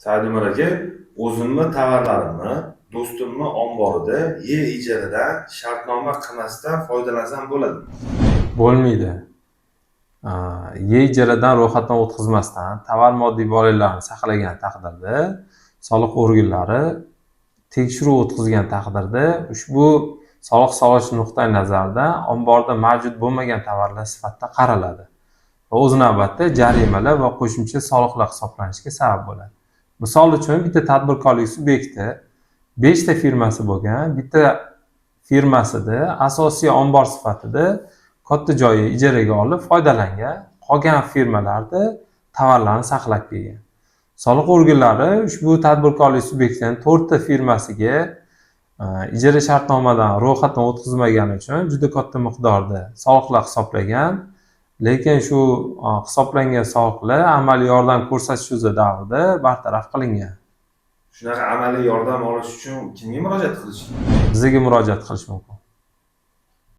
Saidumar aka, o'zimni tovarlarimni do'stimni omborida ijaradan shartnoma qilmasdan foydalansam bo'ladimi? Bo'lmaydi. Ijaradan ro'yxatdan o'tkazmasdan tovar moddiy boyliklarni saqlagan taqdirda soliq organlari tekshiruv o'tkazgan taqdirda ushbu soliq solish nuqtai nazaridan omborda mavjud bo'lmagan tovarlar sifatida qaraladi va o'z navbatida jarimalar va qo'shimcha soliqlar hisoblanishiga sabab bo'ladi. Misol uchun, bitta tadbirkorlik subyekti beshta firmasi bo'lgan, bitta firmasida asosiy ombor sifatida katta joyi ijaraga olib foydalangan, qolgan firmalarda tovarlarni saqlab kelgan. Soliq organlari ushbu tadbirkorlik subyektining to'rtta firmasiga ijara shartnomadan ro'yxatdan o'tkazmagani uchun juda katta miqdorda soliqlar hisoblagan, lekin shu hisoblangan soliqlar amaliy yordam ko'rsatish uzra davrida bartaraf qilingan. Shunaqa amaliy yordam olish uchun kimga murojaat qilish? Bizga murojaat qilish mumkin.